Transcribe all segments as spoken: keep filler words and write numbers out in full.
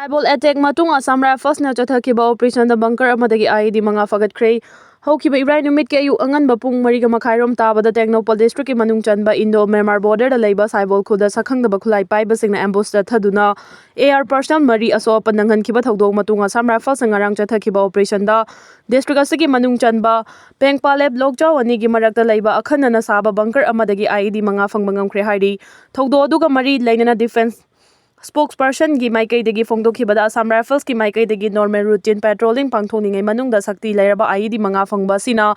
Tribal attack ꯃꯇꯨꯡ Assam Riflesꯅ ꯆꯠꯊꯈꯤꯕ operationꯗ bunker ꯑꯃꯗꯒꯤ I E D ꯃꯉꯥ ꯐꯒꯠꯈ꯭ꯔꯦ꯫ ꯍꯧꯈꯤꯕ ꯏꯔꯥꯏ ꯅꯨꯃꯤꯠꯀꯤ ꯑꯌꯨꯛ ꯑꯉꯟꯕ ꯄꯨꯡ ꯃꯔꯤꯒ ꯃꯈꯥꯏꯔꯣꯝ ꯇꯥꯕꯗ ꯇꯦꯡꯅꯧꯄꯜ districtꯀꯤ ꯃꯅꯨꯡ ꯆꯟꯕ Indo Myanmar borderꯗ ꯂꯩꯕ ꯁꯥꯏꯕꯣꯜ ꯈꯨꯜꯗ ꯁꯛꯈꯪꯗꯕ ꯈꯨꯠꯂꯥꯏ ꯄꯥꯏꯕꯁꯤꯡꯅ ambush ꯆꯠꯊꯗꯨꯅ A R personnel ꯃꯔꯤ ꯑꯁꯣꯛ ꯑꯄꯟ ꯅꯪꯍꯟꯈꯤꯕ ꯊꯧꯗꯣꯛ ꯃꯇꯨꯡ Assam Riflesꯅ ꯉꯔꯥꯡ ꯆꯠꯊꯈꯤꯕ operationꯗ district ꯑꯁꯤꯒꯤ ꯃꯅꯨꯡ ꯆꯟꯕ ꯄꯦꯡꯄꯥꯂꯦꯞ ꯂꯣꯛꯆꯥꯎ ꯑꯅꯤꯒꯤ ꯃꯔꯛꯇ ꯂꯩꯕ ꯑꯈꯟꯅꯅ ꯁꯥꯕ bunker ꯑꯃꯗꯒꯤ I E D ꯃꯉꯥ ꯐꯪꯕ ꯉꯝꯈ꯭ꯔꯦ ꯍꯥꯏꯔꯤ꯫ ꯊꯧꯗꯣꯛ ꯑꯗꯨꯒ ꯃꯔꯤ ꯂꯩꯅꯅ defence spokespersonꯒꯤ ꯃꯥꯏꯀꯩꯗꯒꯤ ꯐꯣꯡꯗꯣꯛꯈꯤꯕꯗ Assam Riflesꯀꯤ ꯃꯥꯏꯀꯩꯗꯒꯤ normal routine patrolling ꯄꯥꯡꯊꯣꯛꯅꯤꯡꯉꯩ ꯃꯅꯨꯡꯗ ꯁꯛꯇꯤ ꯂꯩꯔꯕ I E D ꯃꯉꯥ ꯐꯪꯕ ꯑꯁꯤꯅ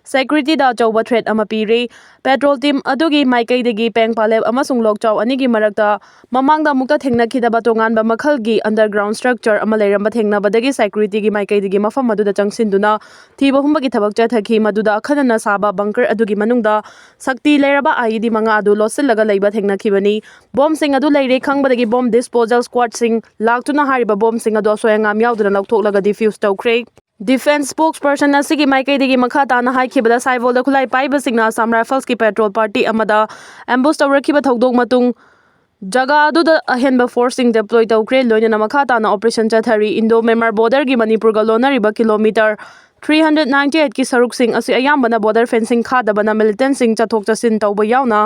securityꯗ ꯑꯆꯧꯕ threat ꯑꯃ ꯄꯤꯔꯤ꯫ Patrol team ꯑꯗꯨꯒꯤ ꯃꯥꯏꯀꯩꯗꯒꯤ ꯄꯦꯡꯄꯥꯂꯦꯞ ꯑꯃꯁꯨꯡ ꯂꯣꯛꯆꯥꯎ ꯑꯅꯤꯒꯤ ꯃꯔꯛꯇ ꯃꯃꯥꯡꯗ ꯑꯃꯨꯛꯇ ꯊꯦꯡꯅꯈꯤꯗꯕ ꯇꯣꯉꯥꯟꯕ ꯃꯈꯜꯒꯤ underground structure ꯑꯃ ꯂꯩꯔꯝꯕ ꯊꯦꯡꯅꯕꯗꯒꯤ securityꯒꯤ ꯃꯥꯏꯀꯩꯗꯒꯤ ꯃꯐꯝ ꯑꯗꯨꯗ ꯆꯪꯁꯤꯟꯗꯨꯅ ꯊꯤꯕ ꯍꯨꯝꯕꯒꯤ ꯊꯕꯛ ꯆꯠꯊꯈꯤ꯫ ꯃꯗꯨꯗ ꯑꯈꯟꯅꯅ ꯁꯥꯕ bunker ꯑꯗꯨꯒꯤ ꯃꯅꯨꯡꯗ ꯁꯛꯇꯤ ꯂꯩꯔꯕ I E D ꯃꯉꯥ ꯑꯗꯨ ꯂꯣꯠꯁꯤꯜꯂꯒ ꯂꯩꯕ ꯊꯦꯡꯅꯈꯤꯕꯅꯤ꯫ Bombꯁꯤꯡ ꯑꯗꯨ ꯂꯩꯔꯦ ꯈꯪꯕꯗꯒꯤ bomb disposal squadꯁꯤꯡ ꯂꯥꯛꯇꯨꯅ ꯍꯥꯏꯔꯤꯕ bombꯁꯤꯡ ꯑꯗꯨ ꯑꯁꯣꯏ ꯑꯉꯥꯝ ꯌꯥꯎꯗꯅ ꯂꯧꯊꯣꯛꯂꯒ defuse ꯇꯧꯈ꯭ꯔꯦ꯫ Defence spokesperson ꯑꯁꯤꯒꯤ ꯃꯥꯏꯀꯩꯗꯒꯤ ꯃꯈꯥ ꯇꯥꯅ ꯍꯥꯏꯈꯤꯕꯗ ꯁꯥꯏꯕꯣꯜꯗ ꯈꯨꯠꯂꯥꯏ ꯄꯥꯏꯕꯁꯤꯡꯅ Assam Riflesꯀꯤ patrol party ꯑꯃꯗ ambush ꯇꯧꯔꯛꯈꯤꯕ ꯊꯧꯗꯣꯛ ꯃꯇꯨꯡ ꯖꯒꯥ ꯑꯗꯨꯗ ꯑꯍꯦꯟꯕ forceꯁꯤꯡ deploy ꯇꯧꯈ꯭ꯔꯦ꯫ ꯂꯣꯏꯅꯅ ꯃꯈꯥ ꯇꯥꯅ operation ꯆꯠꯊꯔꯤ꯫ Indo Myanmar borderꯒꯤ ꯃꯅꯤꯄꯨꯔꯒ ꯂꯣꯟꯅꯔꯤꯕ kilometre three hundred ninety eightꯀꯤ ꯁꯔꯨꯛꯁꯤꯡ ꯑꯁꯤ ꯑꯌꯥꯝꯕꯅ border fencing ꯈꯥꯗꯕꯅ militantꯁꯤꯡ ꯆꯠꯊꯣꯛ ꯆꯠꯁꯤꯟ ꯇꯧꯕ ꯌꯥꯎꯅ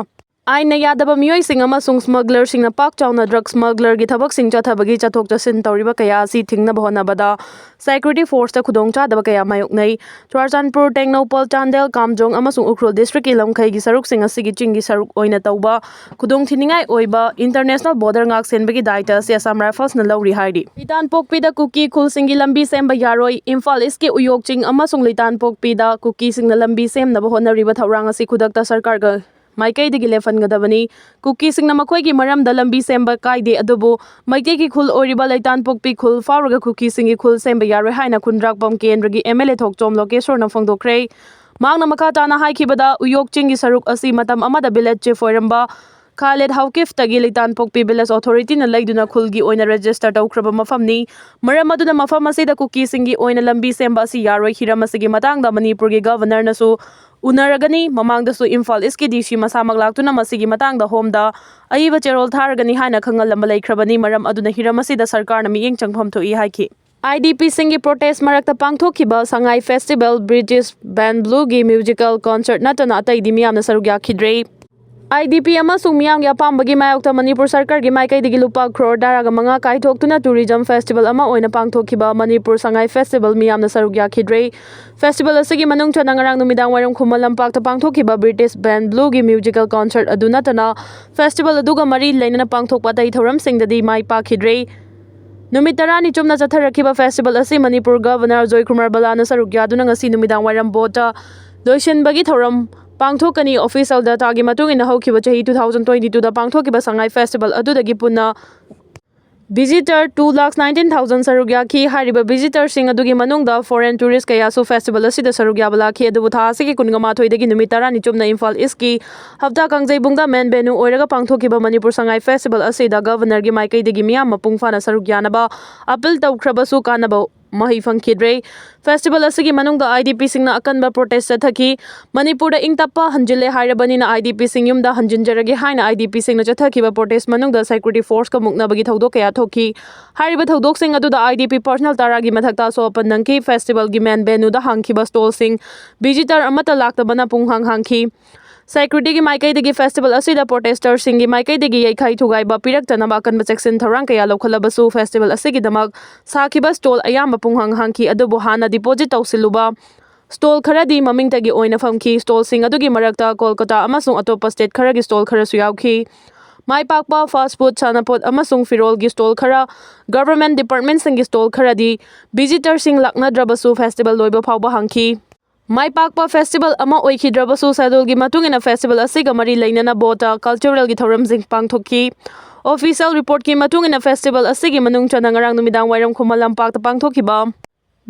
ꯑꯥꯏꯟꯅ ꯌꯥꯗꯕ ꯃꯤꯑꯣꯏꯁꯤꯡ ꯑꯃꯁꯨꯡ smugglerꯁꯤꯡꯅ ꯄꯥꯛ ꯆꯥꯎꯅ drug smugglerꯒꯤ ꯊꯕꯛꯁꯤꯡ ꯆꯠꯊꯕꯒꯤ ꯆꯠꯊꯣꯛ ꯆꯠꯁꯤꯟ ꯇꯧꯔꯤꯕ ꯀꯌꯥ ꯑꯁꯤ ꯊꯤꯡꯅꯕ ꯍꯣꯠꯅꯕꯗ security forceꯇ ꯈꯨꯗꯣꯡꯆꯥꯗꯕ ꯀꯌꯥ ꯃꯥꯌꯣꯛꯅꯩ꯫ ꯆꯨꯔꯥꯆꯥꯟꯄꯨꯔ, ꯇꯦꯡꯅꯧꯄꯜ, ꯆꯥꯟꯗꯦꯜ, ꯀꯥꯝꯖꯣꯡ ꯑꯃꯁꯨꯡ ꯎꯈ꯭ꯔꯨꯜ districtꯀꯤ ꯂꯝꯈꯩꯒꯤ ꯁꯔꯨꯛꯁꯤꯡ ꯑꯁꯤꯒꯤ ꯆꯤꯡꯒꯤ ꯁꯔꯨꯛ ꯑꯣꯏꯅ ꯇꯧꯕ ꯈꯨꯗꯣꯡꯊꯤꯅꯤꯡꯉꯥꯏ ꯑꯣꯏꯕ international border ꯉꯥꯛ ꯁꯦꯟꯕꯒꯤ ꯗꯥꯏꯇ ꯑꯁꯤ Assam Riflesꯅ ꯂꯧꯔꯤ ꯍꯥꯏꯔꯤ꯫ ꯂꯤꯇꯥꯟꯄꯣꯛꯄꯤꯗ ꯀꯨꯀꯤ ꯈꯨꯜꯁꯤꯡꯒꯤ ꯂꯝꯕꯤ ꯁꯦꯝꯕ ꯌꯥꯔꯣꯏ꯫ ꯏꯝꯐꯥꯜ Eastꯀꯤ ꯎꯌꯣꯛ ꯆꯤꯡ ꯑꯃꯁꯨꯡ ꯂꯤꯇꯥꯟꯄꯣꯛꯄꯤꯗ ꯀꯨꯀꯤꯁꯤꯡꯅ ꯂꯝꯕꯤ ꯁꯦꯝꯅꯕ ꯍꯣꯠꯅꯔꯤꯕ ꯊꯧꯔꯥꯡ ꯑꯁꯤ ꯈꯨꯗꯛꯇ ꯁꯔꯀꯥꯔꯒ ꯃꯥꯏꯀꯩꯗꯒꯤ ꯂꯦꯞꯍꯟꯒꯗꯕꯅꯤ꯫ ꯀꯨꯀꯤꯁꯤꯡꯅ ꯃꯈꯣꯏꯒꯤ ꯃꯔꯝꯗ ꯂꯝꯕꯤ ꯁꯦꯝꯕ ꯀꯥꯏꯗꯦ, ꯑꯗꯨꯕꯨ ꯃꯩꯇꯩꯒꯤ ꯈꯨꯜ ꯑꯣꯏꯔꯤꯕ ꯂꯩꯇꯥꯟꯄꯣꯛꯄꯤ ꯈꯨꯜ ꯐꯥꯎꯔꯒ ꯀꯨꯀꯤꯁꯤꯡꯒꯤ ꯈꯨꯜ ꯁꯦꯝꯕ ꯌꯥꯔꯣꯏ ꯍꯥꯏꯅ ꯈꯨꯟꯗ꯭ꯔꯥꯛꯄꯝ ꯀꯦꯟꯗ꯭ꯔꯒꯤ M L A ꯊꯣꯛꯆꯣꯝ ꯂꯣꯀꯦꯁꯣꯔꯅ ꯐꯣꯡꯗꯣꯛꯈ꯭ꯔꯦ꯫ ꯃꯍꯥꯛꯅ ꯃꯈꯥ ꯇꯥꯅ ꯍꯥꯏꯈꯤꯕꯗ, ꯎꯌꯣꯛ ꯆꯤꯡꯒꯤ ꯁꯔꯨꯛ ꯑꯁꯤ ꯃꯇꯝ ꯑꯃꯗ village chief ꯑꯣꯏꯔꯝꯕ ꯈꯥꯂꯦꯗ ꯍꯥꯎꯀꯤꯐꯇꯒꯤ ꯂꯩꯇꯥꯟꯄꯣꯛꯄꯤ ꯚꯤꯂꯦꯖ ꯑꯣꯊꯣꯔꯤꯇꯤꯅ ꯂꯩꯗꯨꯅ ꯈꯨꯜꯒꯤ ꯑꯣꯏꯅ ꯔꯦꯖꯤꯁꯇꯔ ꯇꯧꯈ꯭ꯔꯕ ꯃꯐꯝꯅꯤ꯫ ꯃꯔꯝ ꯑꯗꯨꯅ ꯃꯐꯝ ꯑꯁꯤꯗ ꯀꯨꯀꯤꯁꯤꯡꯒꯤ ꯑꯣꯏꯅ ꯂꯝꯕꯤ ꯁꯦꯝꯕ ꯑꯁꯤ ꯌꯥꯔꯣꯏ꯫ ꯍꯤꯔꯝ ꯑꯁꯤꯒꯤ ꯃꯇꯥꯡꯗ ꯃꯅꯤꯄꯨꯔꯒꯤ ꯒꯚꯔꯅꯔꯅꯁꯨ ꯎꯅꯔꯒꯅꯤ꯫ ꯃꯃꯥꯡꯗꯁꯨ ꯏꯝꯐꯥꯜ ꯏꯁꯀꯤ ꯗꯤ ꯁꯤ ꯃꯁꯥꯃꯛ ꯂꯥꯛꯇꯨꯅ ꯃꯁꯤꯒꯤ ꯃꯇꯥꯡꯗ ꯍꯣꯝꯗ ꯑꯏꯕ ꯆꯦꯔꯣꯜ ꯊꯥꯔꯒꯅꯤ ꯍꯥꯏꯅ ꯈꯪꯍꯜꯂꯝꯕ ꯂꯩꯈ꯭ꯔꯕꯅꯤ꯫ ꯃꯔꯝ ꯑꯗꯨꯅ ꯍꯤꯔꯝ ꯑꯁꯤꯗ ꯁꯔꯀꯥꯔꯅ ꯃꯤꯠꯌꯦꯡ ꯆꯪꯐꯝ ꯊꯣꯛꯏ ꯍꯥꯏꯈꯤ꯫ ꯑꯥꯏ ꯗꯤ ꯄꯤꯁꯤꯡꯒꯤ ꯄ꯭ꯔꯣꯇꯦꯁ ꯃꯔꯛꯇ ꯄꯥꯡꯊꯣꯛꯈꯤꯕ ꯁꯉꯥꯏ ꯐꯦꯁꯇꯤꯚꯦꯜ, ꯕ꯭ꯔꯤꯇꯤꯁ ꯕꯦꯟ ꯕ꯭ꯂꯨꯒꯤ ꯃ꯭ꯌꯨꯖꯤꯀꯦꯜ ꯀꯟꯁꯔꯠ ꯅꯠꯇꯅ ꯑꯇꯩꯗꯤ ꯃꯤꯌꯥꯝꯅ ꯁꯔꯨꯛ ꯌꯥꯈꯤꯗ꯭ꯔꯦ꯫ ꯑꯥꯏ ꯗꯤ ꯄꯤ ꯑꯃꯁꯨꯡ ꯃꯤꯌꯥꯝꯒꯤ ꯑꯄꯥꯝꯕꯒꯤ ꯃꯥꯌꯣꯛꯇ ꯃꯅꯤꯄꯨꯔ ꯁꯔꯀꯥꯔꯒꯤ ꯃꯥꯏꯀꯩꯗꯒꯤ ꯂꯨꯄꯥ ꯀ꯭ꯔꯣꯔ ꯇꯔꯥꯒ ꯃꯉꯥ ꯀꯥꯏꯊꯣꯛꯇꯨꯅ ꯇꯨꯔꯤꯖꯝ ꯐꯦꯁꯇꯤꯚꯦꯜ ꯑꯃ ꯑꯣꯏꯅ ꯄꯥꯡꯊꯣꯛꯈꯤꯕ ꯃꯅꯤꯄꯨꯔ ꯁꯉꯥꯏ ꯐꯦꯁꯇꯤꯚꯦꯜ ꯃꯤꯌꯥꯝꯅ ꯁꯔꯨꯛ ꯌꯥꯈꯤꯗ꯭ꯔꯦ꯫ ꯐꯦꯁꯇꯤꯚꯦꯜ ꯑꯁꯤꯒꯤ ꯃꯅꯨꯡ ꯆꯟꯅ ꯉꯔꯥꯡ ꯅꯨꯃꯤꯗꯥꯡ ꯋꯥꯏꯔꯝ ꯈꯨꯃꯟ ꯂꯝꯄꯥꯛꯇ ꯄꯥꯡꯊꯣꯛꯈꯤꯕ ꯕ꯭ꯔꯤꯇꯤꯁ ꯕꯦꯟ ꯕ꯭ꯂꯨꯒꯤ ꯃ꯭ꯌꯨꯖꯤꯀꯦꯜ ꯀꯟꯁꯔꯠ ꯑꯗꯨ ꯅꯠꯇꯅ ꯐꯦꯁꯇꯤꯚꯦꯜ ꯑꯗꯨꯒ ꯃꯔꯤ ꯂꯩꯅꯅ ꯄꯥꯡꯊꯣꯛꯄ ꯑꯇꯩ ꯊꯧꯔꯝꯁꯤꯡꯗꯗꯤ ꯃꯥꯏ ꯄꯥꯛꯈꯤꯗ꯭ꯔꯦ꯫ ꯅꯨꯃꯤꯠ ꯇꯔꯥꯅꯤ ꯆꯨꯞꯅ ꯆꯠꯊꯔꯛꯈꯤꯕ ꯐꯦꯁꯇꯤꯚꯦꯜ ꯑꯁꯤ ꯃꯅꯤꯄꯨꯔ ꯒꯚꯔꯅꯔ ꯖꯣꯏꯀꯨꯃꯥꯔ ꯕꯂꯥꯅ ꯁꯔꯨꯛ ꯌꯥꯗꯨꯅ ꯉꯁꯤ ꯅꯨꯃꯤꯗꯥꯡ ꯋꯥꯏꯔꯝ ꯕꯣꯠꯇ ꯂꯣꯏꯁꯤꯟꯕꯒꯤ ꯊꯧꯔꯝ ꯄꯥꯡꯊꯣꯛꯀꯅꯤ꯫ ꯑꯣꯐꯤꯁꯤꯌꯦꯜ ꯗꯦꯇꯥꯒꯤ ꯃꯇꯨꯡ ꯏꯟꯅ ꯍꯧꯈꯤꯕ ꯆꯍꯤ two thousand twenty twoꯗ ꯄꯥꯡꯊꯣꯛꯈꯤꯕ ꯁꯉꯥꯏ ꯐꯦꯁꯇꯤꯚꯦꯜ ꯑꯗꯨꯗꯒꯤ ꯄꯨꯟꯅ visitor two lakh nineteen thousand ꯁꯔꯨꯛ ꯌꯥꯈꯤ꯫ ꯍꯥꯏꯔꯤꯕ ꯚꯤꯖꯤꯇꯔꯁꯤꯡ ꯑꯗꯨꯒꯤ ꯃꯅꯨꯡꯗ ꯐꯣꯔꯦꯟ ꯇꯨꯔꯤꯁ ꯀꯌꯥꯁꯨ ꯐꯦꯁꯇꯤꯚꯦꯜ ꯑꯁꯤꯗ ꯁꯔꯨꯛ ꯌꯥꯕ ꯂꯥꯛꯈꯤ꯫ ꯑꯗꯨꯕꯨ ꯊꯥ ꯑꯁꯤꯒꯤ ꯀꯨꯟꯃꯥꯊꯣꯏꯗꯒꯤ ꯅꯨꯃꯤꯠ ꯇꯔꯥꯅꯤ ꯆꯨꯞꯅ ꯏꯝꯐꯥꯜ ꯏꯁꯀꯤ ꯍꯞꯇꯥ ꯀꯥꯡꯖꯩꯕꯨꯡꯗ ꯃꯦꯟ ꯚꯦꯅꯨ ꯑꯣꯏꯔꯒ ꯄꯥꯡꯊꯣꯛꯈꯤꯕ ꯃꯅꯤꯄꯨꯔ ꯁꯉꯥꯏ ꯐꯦꯁꯇꯤꯚꯦꯜ ꯑꯁꯤꯗ ꯒꯚꯔꯅꯔꯒꯤ ꯃꯥꯏꯀꯩꯗꯒꯤ ꯃꯤꯌꯥꯝ ꯃꯄꯨꯡ ꯐꯥꯅ ꯁꯔꯨꯛ ꯌꯥꯅꯕ ꯑꯄꯤꯜ ꯇꯧꯈ꯭ꯔꯕꯁꯨ ꯀꯥꯟꯅꯕ ꯃꯍꯩ ꯐꯪꯈꯤꯗ꯭ꯔꯦ꯫ ꯐꯦꯁꯇꯤꯚꯦꯜ ꯑꯁꯤꯒꯤ ꯃꯅꯨꯡꯗ ꯑꯥꯏ ꯗꯤ ꯄꯤꯁꯤꯡꯅ ꯑꯀꯟꯕ ꯄ꯭ꯔꯣꯇꯦꯁ ꯆꯠꯊꯈꯤ꯫ ꯃꯅꯤꯄꯨꯔꯗ ꯏꯪ ꯇꯞꯄ ꯍꯟꯖꯤꯜꯂꯦ ꯍꯥꯏꯔꯕꯅꯤꯅ ꯑꯥꯏ ꯗꯤ ꯄꯤꯁꯤꯡ ꯌꯨꯝꯗ ꯍꯟꯖꯤꯟꯖꯔꯒꯦ ꯍꯥꯏꯅ ꯑꯥꯏ ꯗꯤ ꯄꯤꯁꯤꯡꯅ ꯆꯠꯊꯈꯤꯕ ꯄ꯭ꯔꯣꯇꯦꯁ ꯃꯅꯨꯡꯗ ꯁꯦꯀ꯭ꯌꯨꯔꯤꯇꯤ ꯐꯣꯔꯁꯀ ꯃꯨꯛꯅꯕꯒꯤ ꯊꯧꯗꯣꯛ ꯀꯌꯥ ꯊꯣꯛꯈꯤ꯫ ꯍꯥꯏꯔꯤꯕ ꯊꯧꯗꯣꯛꯁꯤꯡ ꯑꯗꯨꯗ ꯑꯥꯏ ꯗꯤ ꯄꯤ ꯄꯔꯁꯅꯦꯜ ꯇꯔꯥꯒꯤ ꯃꯊꯛꯇ ꯑꯁꯣꯛ ꯑꯄꯟ ꯅꯪꯈꯤ꯫ ꯐꯦꯁꯇꯤꯚꯦꯜꯒꯤ ꯃꯦꯟ ꯚꯦꯅꯨꯗ ꯍꯥꯡꯈꯤꯕ ꯁ꯭ꯇꯣꯜꯁꯤꯡ ꯚꯤꯖꯤꯇꯔ ꯑꯃꯠꯇ ꯂꯥꯛꯇꯕꯅ ꯄꯨꯡꯍꯥꯡ ꯍꯥꯡꯈꯤ꯫ ꯁꯦꯀ꯭ꯌꯨꯔꯤꯇꯤꯒꯤ ꯃꯥꯏꯀꯩꯗꯒꯤ ꯐꯦꯁꯇꯤꯚꯦꯜ ꯑꯁꯤꯗ ꯄ꯭ꯔꯣꯇꯦꯁꯇꯔꯁꯤꯡꯒꯤ ꯃꯥꯏꯀꯩꯗꯒꯤ ꯌꯩꯈꯥꯏ ꯊꯨꯒꯥꯏꯕ ꯄꯤꯔꯛꯇꯅꯕ ꯑꯀꯟꯕ ꯆꯦꯛꯁꯤꯟ ꯊꯧꯔꯥꯡ ꯀꯌꯥ ꯂꯧꯈꯠꯂꯕꯁꯨ ꯐꯦꯁꯇꯤꯚꯦꯜ ꯑꯁꯤꯒꯤꯗꯃꯛ ꯁꯥꯈꯤꯕ ꯁ꯭ꯇꯣꯜ ꯑꯌꯥꯝꯕ ꯄꯨꯡꯍꯥꯡ ꯍꯥꯡꯈꯤ꯫ ꯑꯗꯨꯕꯨ ꯍꯥꯟꯅ ꯗꯤꯄꯣꯖꯤꯠ ꯇꯧꯁꯤꯜꯂꯨꯕ ꯁ꯭ꯇꯣꯜ ꯈꯔꯗꯤ ꯃꯃꯤꯡꯇꯒꯤ ꯑꯣꯏꯅ ꯐꯝꯈꯤ꯫ ꯁ꯭ꯇꯣꯜꯁꯤꯡ ꯑꯗꯨꯒꯤ ꯃꯔꯛꯇ ꯀꯣꯜꯀꯇꯥ ꯑꯃꯁꯨꯡ ꯑꯇꯣꯞꯄ ꯁ꯭ꯇꯦꯠ ꯈꯔꯒꯤ ꯁ꯭ꯇꯣꯜ ꯈꯔꯁꯨ ꯌꯥꯎꯈꯤ꯫ ꯃꯥꯏ ꯄꯥꯛꯄ ꯐꯥꯁ ꯐꯨꯗ, ꯁꯥꯟꯅꯄꯣꯠ ꯑꯃꯁꯨꯡ ꯐꯤꯔꯣꯜꯒꯤ ꯁ꯭ꯇꯣꯜ ꯈꯔ, ꯒꯚꯔꯟꯃꯦꯟꯠ ꯗꯤꯄꯥꯔꯠꯃꯦꯟꯠꯁꯤꯡꯒꯤ ꯁ꯭ꯇꯣꯜ ꯈꯔꯗꯤ ꯚꯤꯖꯤꯇꯔꯁꯤꯡ ꯂꯥꯛꯅꯗ꯭ꯔꯕꯁꯨ ꯐꯦꯁꯇꯤꯚꯦꯜ ꯂꯣꯏꯕ ꯐꯥꯎꯕ ꯍꯥꯡꯈꯤ꯫ ꯃꯥꯏ ꯄꯥꯛꯄ ꯐꯦꯁꯇꯤꯚꯦꯜ ꯑꯃ ꯑꯣꯏꯈꯤꯗ꯭ꯔꯕꯁꯨ ꯁꯦꯗꯨꯜꯒꯤ ꯃꯇꯨꯡ ꯏꯟꯅ ꯐꯦꯁꯇꯤꯚꯦꯜ ꯑꯁꯤꯒ ꯃꯔꯤ ꯂꯩꯅꯅ ꯕꯣꯠꯇ ꯀꯜꯆꯔꯦꯜꯒꯤ ꯊꯧꯔꯝꯁꯤꯡ ꯄꯥꯡꯊꯣꯛꯈꯤ꯫ ꯑꯣꯐꯤꯁꯤꯌꯦꯜ ꯔꯤꯄꯣꯔꯠꯀꯤ ꯃꯇꯨꯡ ꯏꯟꯅ ꯐꯦꯁꯇꯤꯚꯦꯜ ꯑꯁꯤꯒꯤ ꯃꯅꯨꯡ ꯆꯟꯅ ꯉꯔꯥꯡ ꯅꯨꯃꯤꯗꯥꯡ ꯋꯥꯏꯔꯝ ꯈꯨꯃꯟ ꯂꯝꯄꯥꯛꯇ ꯄꯥꯡꯊꯣꯛꯈꯤꯕ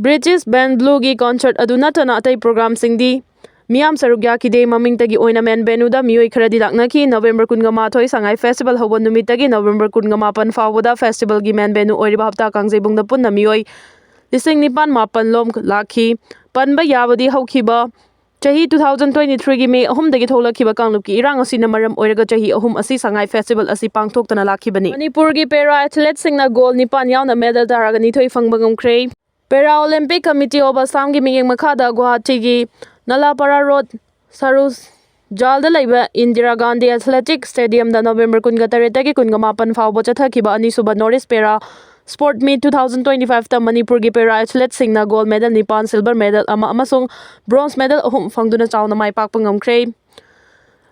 ꯕ꯭ꯔꯤꯇꯤꯁ ꯕꯦꯟ ꯕ꯭ꯂꯨꯒꯤ ꯀꯟꯁꯔꯠ ꯑꯗꯨ ꯅꯠꯇꯅ ꯑꯇꯩ ꯄ꯭ꯔꯣꯒ꯭ꯔꯥꯝꯁꯤꯡꯗꯤ ꯃꯤꯌꯥꯝ ꯁꯔꯨꯛ ꯌꯥꯈꯤꯗꯦ꯫ ꯃꯃꯤꯡꯇꯒꯤ ꯑꯣꯏꯅ main venue ꯗ ꯃꯤꯑꯣꯏ ꯈꯔꯗꯤ ꯂꯥꯛꯅꯈꯤ꯫ ꯅꯕꯦꯝꯕꯔ ꯀꯨꯟꯃꯥꯊꯣꯏ ꯁꯉꯥꯏ festival ꯍꯧꯕ ꯅꯨꯃꯤꯠꯇꯒꯤ ꯅꯕꯦꯝꯕꯔ ꯀꯨꯟꯃꯥꯄꯟ ꯐꯥꯎꯕꯗ festival ꯒꯤ main venue ꯑꯣꯏꯔꯤꯕ ꯍꯞꯇꯥ ꯀꯥꯡꯖꯩꯕꯨꯡꯗ ꯄꯨꯟꯅ ꯃꯤꯑꯣꯏ ꯂꯤꯁꯤꯡ ꯅꯤꯄꯥꯟ ꯃꯥꯄꯟ ꯂꯣꯝ ꯂꯥꯛꯈꯤ꯫ ꯄꯟꯕ ꯌꯥꯕꯗꯤ ꯍꯧꯈꯤꯕ ꯆꯍꯤ two thousand twenty three ꯒꯤ May ꯑꯍꯨꯝꯗꯒꯤ ꯊꯣꯛꯂꯛꯈꯤꯕ ꯀꯥꯡꯂꯨꯞꯀꯤ ꯏꯔꯥꯡ ꯑꯁꯤꯅ ꯃꯔꯝ ꯑꯣꯏꯔꯒ ꯆꯍꯤ ꯑꯍꯨꯝ ꯑꯁꯤ ꯁꯉꯥꯏ festival ꯑꯁꯤ ꯄꯥꯡꯊꯣꯛꯇꯅ ꯂꯥꯛꯈꯤꯕꯅꯤ꯫ ꯃꯅꯤꯄꯨꯔꯒꯤ para athlete ꯁꯤꯡꯅ gold ꯅꯤꯄꯥꯟ ꯌꯥꯎꯅ medal ꯇꯔꯥꯒ ꯅꯤꯊꯣꯏ ꯐꯪꯕ ꯉꯝꯈ꯭ꯔꯦ꯫ Para Olympic Committee of Assam ꯒꯤ ꯃꯤꯠꯌꯦꯡ ꯃꯈꯥꯗ ꯒꯨꯋꯥꯍꯥꯇꯤꯒꯤ ꯅꯂꯥꯄꯥꯔꯥ ꯔꯣꯗ ꯁꯔꯨꯖꯥꯜꯗ ꯂꯩꯕ ꯏꯟꯗꯤꯔꯥ ꯒꯥꯟꯙꯤ Athletic Stadium ꯗ ꯅꯕꯦꯝꯕꯔ ꯀꯨꯟꯒ ꯇꯔꯦꯠꯇꯒꯤ ꯀꯨꯟꯒ ꯃꯥꯄꯟ ꯐꯥꯎꯕ ꯆꯠꯊꯈꯤꯕ ꯑꯅꯤꯁꯨꯕ North East Para Sport Meet two thousand twenty five ꯇ ꯃꯅꯤꯄꯨꯔꯒꯤ para athlete ꯁꯤꯡꯅ gold medal ꯅꯤꯄꯥꯟ, silver medal ꯑꯃ ꯑꯃꯁꯨꯡ bronze medal ꯑꯍꯨꯝ ꯐꯪꯗꯨꯅ ꯆꯥꯎꯅ ꯃꯥꯏ ꯄꯥꯛꯄ ꯉꯝꯈ꯭ꯔꯦ꯫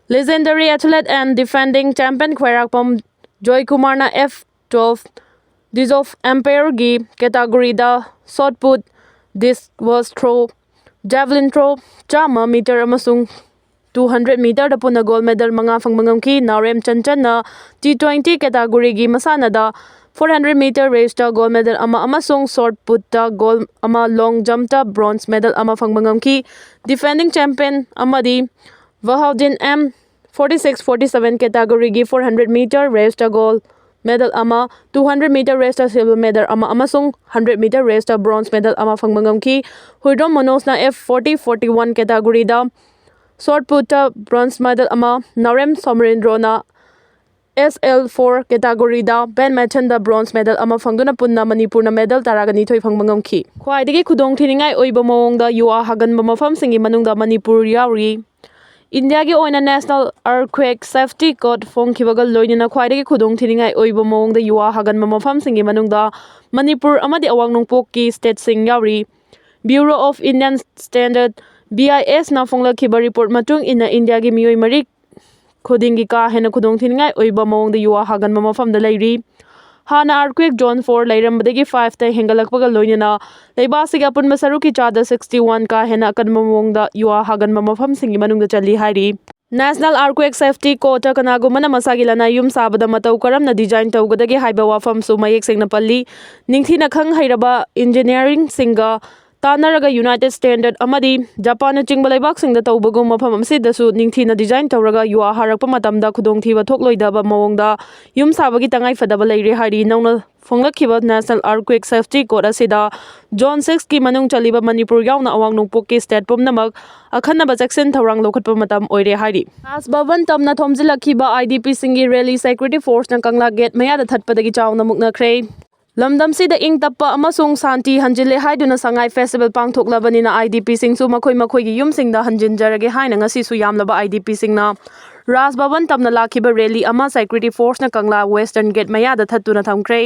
Legendary athlete and defending champion ꯈ꯭ꯋꯥꯏꯔꯥꯛꯄꯝ ꯖꯣꯏꯀꯨꯃꯥꯔꯅ F twelve disc off umpire ꯒꯤ category ꯗ shot put, discus throw, javelin throw, ꯆꯥꯝꯃ meter ꯑꯃꯁꯨꯡ two hundred meter ꯗ ꯄꯨꯟꯅ gold medal ꯃꯉꯥ ꯐꯪꯕ ꯉꯝꯈꯤ꯫ ꯅꯥꯎꯔꯦꯝ ꯆꯟꯆꯟꯅ T twenty category ꯒꯤ ꯃꯁꯥꯟꯅꯗ four hundred meter race ꯇ gold medal ꯑꯃ ꯑꯃꯁꯨꯡ shot put ꯇ gold ꯑꯃ, long jump ꯇ bronze medal ꯑꯃ ꯐꯪꯕ ꯉꯝꯈꯤ꯫ Defending champion ꯑꯃꯗꯤ ꯕꯍꯥꯎꯗꯤꯟ M forty six forty seven category ꯒꯤ four hundred meter race ꯇ gold medal ꯑꯃ, two hundred meter race ꯇ silver medal ꯑꯃ ꯑꯃꯁꯨꯡ hundred meter race ꯇ bronze medal ꯑꯃ ꯐꯪꯕ ꯉꯝꯈꯤ꯫ Huidrom ꯃꯅꯣꯖꯅ F forty forty one category ꯗ shot put ꯇ bronze medal ꯑꯃ, ꯅꯥꯎꯔꯦꯝ ꯁꯣꯃꯔꯦꯟꯗ꯭ꯔꯣꯅ S L four category ꯗ badminton ꯗ bronze medal ꯑꯃ ꯐꯪꯗꯨꯅ ꯄꯨꯟꯅ ꯃꯅꯤꯄꯨꯔꯅ medal ꯇꯔꯥꯒ ꯅꯤꯊꯣꯏ ꯐꯪꯕ ꯉꯝꯈꯤ꯫ ꯈ꯭ꯋꯥꯏꯗꯒꯤ ꯈꯨꯗꯣꯡꯊꯤꯅꯤꯡꯉꯥꯏ ꯑꯣꯏꯕ ꯃꯑꯣꯡꯗ ꯌꯨ ꯑꯥꯔ ꯍꯥꯒꯟꯕ ꯃꯐꯝꯁꯤꯡꯒꯤ ꯃꯅꯨꯡꯗ ꯃꯅꯤꯄꯨꯔ ꯌꯥꯎꯔꯤ꯫ ꯏꯟꯗꯤꯌꯥꯒꯤ ꯑꯣꯏꯅ National Earthquake Safety Code ꯐꯣꯡꯈꯤꯕꯒ ꯂꯣꯏꯅꯅ ꯈ꯭ꯋꯥꯏꯗꯒꯤ ꯈꯨꯗꯣꯡꯊꯤꯅꯤꯡꯉꯥꯏ ꯑꯣꯏꯕ ꯃꯑꯣꯡꯗ ꯌꯨ ꯑꯥꯔ ꯍꯥꯒꯟꯕ ꯃꯐꯝꯁꯤꯡꯒꯤ ꯃꯅꯨꯡꯗ ꯃꯅꯤꯄꯨꯔ ꯑꯃꯗꯤ ꯑꯋꯥꯡ ꯅꯣꯡꯄꯣꯛꯀꯤ state ꯁꯤꯡ ꯌꯥꯎꯔꯤ꯫ Bureau of Indian Standard, B I S ꯅ ꯐꯣꯡꯂꯛꯈꯤꯕ report ꯃꯇꯨꯡ ꯏꯟꯅ ꯏꯟꯗꯤꯌꯥꯒꯤ ꯃꯤꯑꯣꯏ ꯃꯔꯤ ꯈꯨꯗꯤꯡꯒꯤ ꯀꯥ ꯍꯦꯟꯅ ꯈꯨꯗꯣꯡꯊꯤꯅꯤꯡꯉꯥꯏ ꯑꯣꯏꯕ ꯃꯑꯣꯡꯗ ꯌꯨ ꯑꯥꯔ ꯍꯥꯒꯟꯕ ꯃꯐꯝꯗ ꯂꯩꯔꯤ꯫ ꯍꯥꯟꯅ earthquake zone four ꯂꯩꯔꯝꯕꯗꯒꯤ five ꯇ ꯍꯦꯟꯒꯠꯂꯛꯄꯒ ꯂꯣꯏꯅꯅ ꯂꯩꯕꯥꯛ ꯑꯁꯤꯒꯤ ꯑꯄꯨꯟꯕ ꯁꯔꯨꯛꯀꯤ ꯆꯥꯗ sixty one ꯀꯥ ꯍꯦꯟꯅ ꯑꯀꯟꯕ ꯃꯑꯣꯡꯗ ꯌꯨ ꯑꯥꯔ ꯍꯥꯒꯟꯕ ꯃꯐꯝꯁꯤꯡꯒꯤ ꯃꯅꯨꯡꯗ ꯆꯜꯂꯤ ꯍꯥꯏꯔꯤ꯫ National Earthquake Safety Code ꯇ ꯀꯅꯥꯒꯨꯝꯕꯅ ꯃꯁꯥꯒꯤ ꯂꯅꯥꯏ ꯌꯨꯝ ꯁꯥꯕꯗ ꯃꯇꯧ ꯀꯔꯝꯅ design ꯇꯧꯒꯗꯒꯦ ꯍꯥꯏꯕ ꯋꯥꯐꯝꯁꯨ ꯃꯌꯦꯛ ꯁꯦꯡꯅ ꯄꯜꯂꯤ꯫ ꯅꯤꯡꯊꯤꯅ ꯈꯪ ꯍꯩꯔꯕ engineering ꯁꯤꯡꯒ ꯇꯥꯟꯅꯔꯒ ꯌꯨꯅꯥꯏꯇꯦꯗ ꯁ꯭ꯇꯦꯠ ꯑꯃꯗꯤ ꯖꯄꯥꯟꯅꯆꯤꯡꯕ ꯂꯩꯕꯥꯛꯁꯤꯡꯗ ꯇꯧꯕꯒꯨꯝ ꯃꯐꯝ ꯑꯁꯤꯗꯁꯨ ꯅꯤꯡꯊꯤꯅ ꯗꯤꯖꯥꯏꯟ ꯇꯧꯔꯒ ꯌꯨ ꯑꯥꯔ ꯍꯥꯔꯛꯄ ꯃꯇꯝꯗ ꯈꯨꯗꯣꯡꯊꯤꯕ ꯊꯣꯛꯂꯣꯏꯗꯕ ꯃꯑꯣꯡꯗ ꯌꯨꯝ ꯁꯥꯕꯒꯤ ꯇꯉꯥꯏꯐꯗꯕ ꯂꯩꯔꯦ ꯍꯥꯏꯔꯤ꯫ ꯅꯧꯅ ꯐꯣꯡꯂꯛꯈꯤꯕ ꯅꯦꯁꯅꯦꯜ ꯑꯥꯔꯊꯀ꯭ꯋꯦꯛ ꯁꯦꯐꯇꯤ ꯀꯣꯗ ꯑꯁꯤꯗ ꯖꯣꯟ ꯁꯤꯛꯁꯀꯤ ꯃꯅꯨꯡ ꯆꯜꯂꯤꯕ ꯃꯅꯤꯄꯨꯔ ꯌꯥꯎꯅ ꯑꯋꯥꯡ ꯅꯣꯡꯄꯣꯛꯀꯤ ꯁ꯭ꯇꯦꯠ ꯄꯨꯝꯅꯃꯛ ꯑꯈꯟꯅꯕ ꯆꯦꯛꯁꯤꯟ ꯊꯧꯔꯥꯡ ꯂꯧꯈꯠꯄ ꯃꯇꯝ ꯑꯣꯏꯔꯦ ꯍꯥꯏꯔꯤ꯫ ꯔꯥꯖ ꯚꯕꯟ ꯇꯝꯅ ꯊꯣꯝꯖꯤꯜꯂꯛꯈꯤꯕ ꯑꯥꯏ ꯗꯤ ꯄꯤꯁꯤꯡꯒꯤ ꯔꯦꯂꯤ ꯁꯦꯀ꯭ꯌꯨꯔꯤꯇꯤ ꯐꯣꯔꯁꯅ ꯀꯪꯂꯥ ꯒꯦꯠ ꯃꯌꯥꯗ ꯊꯠꯄꯗꯒꯤ ꯆꯥꯎꯅ ꯃꯨꯛꯅꯈ꯭ꯔꯦ꯫ ꯂꯝꯗꯝꯁꯤꯗ ꯏꯪ ꯇꯞꯄ ꯑꯃꯁꯨꯡ ꯁꯥꯟꯇꯤ ꯍꯟꯖꯤꯜꯂꯦ ꯍꯥꯏꯗꯨꯅ ꯁꯉꯥꯏ ꯐꯦꯁꯇꯤꯚꯦꯜ ꯄꯥꯡꯊꯣꯛꯂꯕꯅꯤꯅ ꯑꯥꯏ ꯗꯤ ꯄꯤꯁꯤꯡꯁꯨ ꯃꯈꯣꯏ ꯃꯈꯣꯏꯒꯤ ꯌꯨꯝꯁꯤꯡꯗ ꯍꯟꯖꯤꯟꯖꯔꯒꯦ ꯍꯥꯏꯅ ꯉꯁꯤꯁꯨ ꯌꯥꯝꯂꯕ ꯑꯥꯏ ꯗꯤ ꯄꯤꯁꯤꯡꯅ ꯔꯥꯖ ꯚꯕꯟ ꯇꯝꯅ ꯂꯥꯛꯈꯤꯕ ꯔꯦꯂꯤ ꯑꯃ ꯁꯦꯀ꯭ꯌꯨꯔꯤꯇꯤ ꯐꯣꯔꯁꯅ ꯀꯪꯂꯥ ꯋꯦꯁꯇꯔꯟ ꯒꯦꯠ ꯃꯌꯥꯗ ꯊꯠꯇꯨꯅ ꯊꯝꯈ꯭ꯔꯦ꯫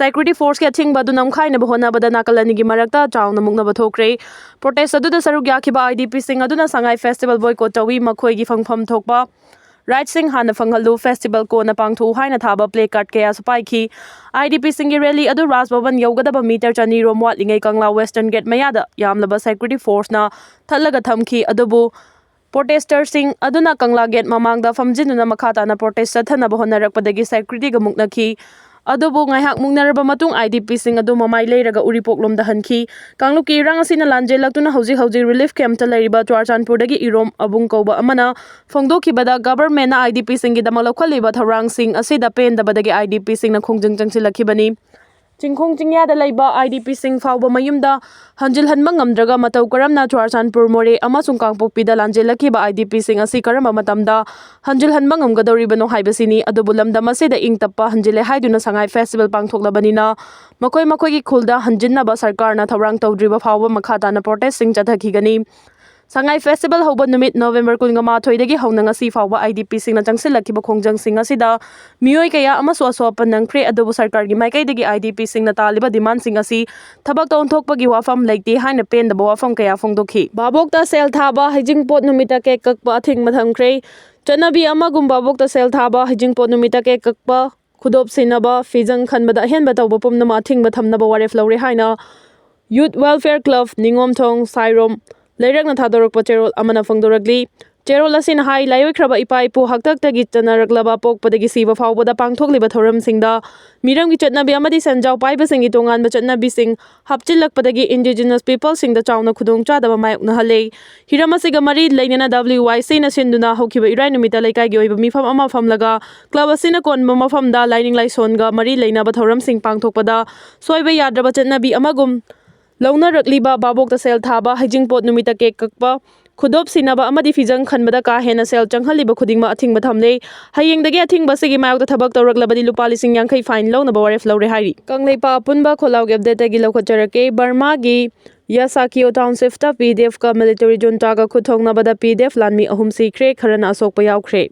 ꯁꯦꯀ꯭ꯌꯨꯔꯤꯇꯤ ꯐꯣꯔꯁꯀꯤ ꯑꯊꯤꯡꯕ ꯑꯗꯨ ꯅꯝꯈꯥꯏꯅꯕ ꯍꯣꯠꯅꯕꯗ ꯅꯥꯀꯜ ꯑꯅꯤꯒꯤ ꯃꯔꯛꯇ ꯆꯥꯎꯅ ꯃꯨꯛꯅꯕ ꯊꯣꯛꯈ꯭ꯔꯦ꯫ ꯄ꯭ꯔꯣꯇꯦꯁ ꯑꯗꯨꯗ ꯁꯔꯨꯛ ꯌꯥꯈꯤꯕ ꯑꯥꯏ ꯗꯤ ꯄꯤꯁꯤꯡ ꯑꯗꯨꯅ ꯁꯉꯥꯏ ꯐꯦꯁꯇꯤꯚꯦꯜ ꯕꯣꯏꯀꯣꯠ ꯇꯧꯏ, ꯃꯈꯣꯏꯒꯤ ꯐꯪꯐꯝ ꯊꯣꯛꯄ ꯔꯥꯏꯠꯁꯤꯡ ꯍꯥꯟꯅ ꯐꯪꯍꯜꯂꯨ, ꯐꯦꯁꯇꯤꯚꯦꯜ ꯀꯣꯟꯅ ꯄꯥꯡꯊꯣꯛꯎ ꯍꯥꯏꯅ ꯊꯥꯕ ꯄ꯭ꯂꯦ ꯀꯥꯔꯗ ꯀꯌꯥꯁꯨ ꯄꯥꯏꯈꯤ꯫ ꯑꯥꯏ ꯗꯤ ꯄꯤꯁꯤꯡꯒꯤ ꯔꯦꯂꯤ ꯑꯗꯨ ꯔꯥꯖ ꯚꯕꯟ ꯌꯧꯒꯗꯕ ꯃꯤꯇꯔ ꯆꯅꯤ ꯔꯣꯝ ꯋꯥꯠꯂꯤꯉꯩ ꯀꯪꯂꯥ ꯋꯦꯁꯇꯔꯟ ꯒꯦꯠ ꯃꯌꯥꯗ ꯌꯥꯝꯂꯕ ꯁꯦꯀ꯭ꯌꯨꯔꯤꯇꯤ ꯐꯣꯔꯁꯅ ꯊꯠꯂꯒ ꯊꯝꯈꯤ꯫ ꯑꯗꯨꯕꯨ ꯄ꯭ꯔꯣꯇꯦꯁꯇꯔꯁꯤꯡ ꯑꯗꯨꯅ ꯀꯪꯂꯥ ꯒꯦꯠ ꯃꯃꯥꯡꯗ ꯐꯝꯖꯤꯟꯗꯨꯅ ꯃꯈꯥ ꯇꯥꯅ ꯄ꯭ꯔꯣꯇꯦꯁ ꯆꯠꯊꯅꯕ ꯍꯣꯠꯅꯔꯛꯄꯗꯒꯤ ꯁꯦꯀ꯭ꯌꯨꯔꯤꯇꯤꯒ ꯃꯨꯛꯅꯈꯤ꯫ ꯑꯗꯨꯕꯨ ꯉꯥꯏꯍꯥꯛ ꯃꯨꯛꯅꯔꯕ ꯃꯇꯨꯡ ꯑꯥꯏ ꯗꯤ ꯄꯤꯁꯤꯡ ꯑꯗꯨ ꯃꯃꯥꯏ ꯂꯩꯔꯒ ꯎꯔꯤꯄꯣꯛꯂꯣꯝꯗ ꯍꯟꯈꯤ꯫ ꯀꯥꯡꯂꯨꯞꯀꯤ ꯏꯔꯥꯡ ꯑꯁꯤꯅ ꯂꯥꯟꯖꯦꯜꯂꯛꯇꯨꯅ ꯍꯧꯖꯤꯛ ꯍꯧꯖꯤꯛ ꯔꯤꯂꯤꯐ ꯀꯦꯝꯞꯇ ꯂꯩꯔꯤꯕ ꯆꯨꯔꯥꯆꯥꯟꯄꯨꯔꯗꯒꯤ ꯏꯔꯣꯝ ꯑꯕꯨꯡ ꯀꯧꯕ ꯑꯃꯅ ꯐꯣꯡꯗꯣꯛꯈꯤꯕꯗ, ꯒꯚꯔꯟꯃꯦꯟꯠꯅ ꯑꯥꯏ ꯗꯤ ꯄꯤꯁꯤꯡꯒꯤꯗꯃꯛ ꯂꯧꯈꯠꯂꯤꯕ ꯊꯧꯔꯥꯡꯁꯤꯡ ꯑꯁꯤꯗ ꯄꯦꯟꯗꯕꯗꯒꯤ ꯑꯥꯏ ꯗꯤ ꯄꯤꯁꯤꯡꯅ ꯈꯣꯡꯖꯪ ꯆꯪꯁꯤꯜꯂꯛꯈꯤꯕꯅꯤ꯫ ꯆꯤꯡꯈꯣꯡ ꯆꯤꯡꯌꯥꯗ ꯂꯩꯕ ꯑꯥꯏ ꯗꯤ ꯄꯤꯁꯤꯡ ꯐꯥꯎꯕ ꯃꯌꯨꯝꯗ ꯍꯟꯖꯤꯜꯍꯟꯕ ꯉꯝꯗ꯭ꯔꯒ ꯃꯇꯧ ꯀꯔꯝꯅ ꯆꯨꯔꯥꯆꯥꯟꯄꯨꯔ, ꯃꯣꯔꯦ ꯑꯃꯁꯨꯡ ꯀꯥꯡꯄꯣꯛꯄꯤꯗ ꯂꯥꯟꯖꯦꯜꯂꯛꯈꯤꯕ ꯑꯥꯏ ꯗꯤ ꯄꯤꯁꯤꯡ ꯑꯁꯤ ꯀꯔꯝꯕ ꯃꯇꯝꯗ ꯍꯟꯖꯤꯜꯍꯟꯕ ꯉꯝꯒꯗꯧꯔꯤꯕꯅꯣ ꯍꯥꯏꯕꯁꯤꯅꯤ꯫ ꯑꯗꯨꯕꯨ ꯂꯝꯗꯝ ꯑꯁꯤꯗ ꯏꯪ ꯇꯞꯄ ꯍꯟꯖꯤꯜꯂꯦ ꯍꯥꯏꯗꯨꯅ ꯁꯉꯥꯏ ꯐꯦꯁꯇꯤꯚꯦꯜ ꯄꯥꯡꯊꯣꯛꯂꯕꯅꯤꯅ ꯃꯈꯣꯏ ꯃꯈꯣꯏꯒꯤ ꯈꯨꯜꯗ ꯍꯟꯖꯤꯟꯅꯕ ꯁꯔꯀꯥꯔꯅ ꯊꯧꯔꯥꯡ ꯇꯧꯗ꯭ꯔꯤꯕ ꯐꯥꯎꯕ ꯃꯈꯥ ꯇꯥꯅ ꯄ꯭ꯔꯣꯇꯦꯁꯁꯤꯡ ꯆꯠꯊꯈꯤꯒꯅꯤ꯫ ꯁꯉꯥꯏ ꯐꯦꯁꯇꯤꯚꯦꯜ ꯍꯧꯕ ꯅꯨꯃꯤꯠ ꯅꯣꯕꯦꯝꯕꯔ ꯀꯨꯟꯒ ꯃꯥꯊꯣꯏꯗꯒꯤ ꯍꯧꯅ ꯉꯁꯤ ꯐꯥꯎꯕ ꯑꯥꯏ ꯗꯤ ꯄꯤꯁꯤꯡꯅ ꯆꯪꯁꯤꯜꯂꯛꯈꯤꯕ ꯈꯣꯡꯖꯪꯁꯤꯡ ꯑꯁꯤꯗ ꯃꯤꯑꯣꯏ ꯀꯌꯥ ꯑꯃꯁꯨ ꯑꯁꯣꯛ ꯑꯄꯟ ꯅꯪꯈ꯭ꯔꯦ꯫ ꯑꯗꯨꯕꯨ ꯁꯔꯀꯥꯔꯒꯤ ꯃꯥꯏꯀꯩꯗꯒꯤ ꯑꯥꯏ ꯗꯤ ꯄꯤꯁꯤꯡꯅ ꯇꯥꯜꯂꯤꯕ ꯗꯤꯃꯥꯟꯁꯤꯡ ꯑꯁꯤ ꯊꯕꯛꯇ ꯑꯣꯟꯊꯣꯛꯄꯒꯤ ꯋꯥꯐꯝ ꯂꯩꯇꯦ ꯍꯥꯏꯅ ꯄꯦꯟꯗꯕ ꯋꯥꯐꯝ ꯀꯌꯥ ꯐꯣꯡꯗꯣꯛꯈꯤ꯫ ꯚꯥꯕꯣꯛꯇ ꯁꯦꯜ ꯊꯥꯕ, ꯍꯩꯖꯤꯡꯄꯣꯠ ꯅꯨꯃꯤꯠꯇ ꯀꯦꯛ ꯀꯛꯄ ꯑꯊꯤꯡꯕ ꯊꯝꯈ꯭ꯔꯦ꯫ ꯆꯠꯅꯕꯤ ꯑꯃꯒꯨꯝ ꯚꯥꯕꯣꯛꯇ ꯁꯦꯜ ꯊꯥꯕ, ꯍꯩꯖꯤꯡꯄꯣꯠ ꯅꯨꯃꯤꯠꯇ ꯀꯦꯛ ꯀꯛꯄ, ꯈꯨꯗꯣꯞ ꯁꯤꯟꯅꯕ, ꯐꯤꯖꯪ ꯈꯟꯕꯗ ꯑꯍꯦꯟꯕ ꯇꯧꯕ ꯄꯨꯝꯅꯃꯛ ꯑꯊꯤꯡꯕ ꯊꯝꯅꯕ ꯋꯥꯔꯦꯞ ꯂꯧꯔꯦ ꯍꯥꯏꯅ ꯌꯨꯠ ꯋꯦꯜꯐꯤꯌꯔ ꯀ꯭ꯂꯕ ꯅꯤꯉꯣꯝꯊꯣꯡ ꯁꯥꯏꯔꯣꯝ ꯂꯩꯔꯛꯅ ꯊꯥꯗꯣꯔꯛꯄ ꯆꯦꯔꯣꯜ ꯑꯃꯅ ꯐꯣꯡꯗꯣꯔꯛꯂꯤ꯫ ꯆꯦꯔꯣꯜ ꯑꯁꯤꯅ ꯍꯥꯏ, ꯂꯥꯏꯑꯣꯏꯈ꯭ꯔꯕ ꯏꯄꯥ ꯏꯄꯨ ꯍꯥꯛꯇꯛꯇꯒꯤ ꯆꯠꯅꯔꯛꯂꯕ ꯄꯣꯛꯄꯗꯒꯤ ꯁꯤꯕ ꯐꯥꯎꯕꯗ ꯄꯥꯡꯊꯣꯛꯂꯤꯕ ꯊꯧꯔꯝꯁꯤꯡꯗ ꯃꯤꯔꯝꯒꯤ ꯆꯠꯅꯕꯤ ꯑꯃꯗꯤ ꯁꯦꯟꯖꯥꯎ ꯄꯥꯏꯕꯁꯤꯡꯒꯤ ꯇꯣꯉꯥꯟꯕ ꯆꯠꯅꯕꯤꯁꯤꯡ ꯍꯥꯞꯆꯤꯜꯂꯛꯄꯗꯒꯤ indigenous peopleꯁꯤꯡꯗ ꯆꯥꯎꯅ ꯈꯨꯗꯣꯡꯆꯥꯗꯕ ꯃꯥꯌꯣꯛꯅꯍꯜꯂꯦ꯫ ꯍꯤꯔꯝ ꯑꯁꯤꯒ ꯃꯔꯤ ꯂꯩꯅꯅ W Y Cꯅ ꯁꯤꯟꯗꯨꯅ ꯍꯧꯈꯤꯕ ꯏꯔꯥꯏ ꯅꯨꯃꯤꯠꯇ ꯂꯩꯀꯥꯏꯒꯤ ꯑꯣꯏꯕ ꯃꯤꯐꯝ ꯑꯃ ꯐꯝꯂꯒ club ꯑꯁꯤꯅ ꯀꯣꯟꯕ ꯃꯐꯝꯗ ꯂꯥꯏꯅꯤꯡ ꯂꯥꯏꯁꯣꯟꯒ ꯃꯔꯤ ꯂꯩꯅꯕ ꯊꯧꯔꯝꯁꯤꯡ ꯄꯥꯡꯊꯣꯛꯄꯗ ꯁꯣꯏꯕ ꯌꯥꯗ꯭ꯔꯕ ꯆꯠꯅꯕꯤ ꯑꯃꯒꯨꯝ ꯂꯧꯅꯔꯛꯂꯤꯕ ꯚꯥꯕꯣꯛꯇ ꯁꯦꯜ ꯊꯥꯕ, ꯍꯩꯖꯤꯡꯄꯣꯠ ꯅꯨꯃꯤꯠꯇ cake ꯀꯛꯄ, ꯈꯨꯗꯣꯞ ꯁꯤꯟꯅꯕ ꯑꯃꯗꯤ ꯐꯤꯖꯪ ꯈꯟꯕꯗ ꯀꯥ ꯍꯦꯟꯅ ꯁꯦꯜ ꯆꯪꯍꯜꯂꯤꯕ ꯈꯨꯗꯤꯡꯃꯛ ꯑꯊꯤꯡꯕ ꯊꯝꯂꯦ꯫ ꯍꯌꯦꯡꯗꯒꯤ ꯑꯊꯤꯡꯕ ꯑꯁꯤꯒꯤ ꯃꯥꯌꯣꯛꯇ ꯊꯕꯛ ꯇꯧꯔꯛꯂꯕꯗꯤ ꯂꯨꯄꯥ ꯂꯤꯁꯤꯡ ꯌꯥꯡꯈꯩ fine ꯂꯧꯅꯕ ꯋꯥꯔꯦꯞ ꯂꯧꯔꯦ ꯍꯥꯏꯔꯤ꯫ ꯀꯪꯂꯩꯄꯥꯛ ꯑꯄꯨꯟꯕ ꯈꯣꯜꯂꯥꯎꯒꯤ updateꯇꯒꯤ ꯂꯧꯈꯠꯆꯔꯛꯀꯦ꯫ ꯕꯔꯃꯥꯒꯤ ꯌꯥꯁꯥꯀꯤꯌꯣ townshiftꯇ P D Fꯀ military juntaꯒ ꯈꯨꯠ ꯊꯣꯛꯅꯕꯗ P D F ꯂꯥꯟꯃꯤ ꯑꯍꯨꯝ ꯁꯤꯈ꯭ꯔꯦ, ꯈꯔꯅ ꯑꯁꯣꯛꯄ ꯌꯥꯎꯈ꯭ꯔꯦ꯫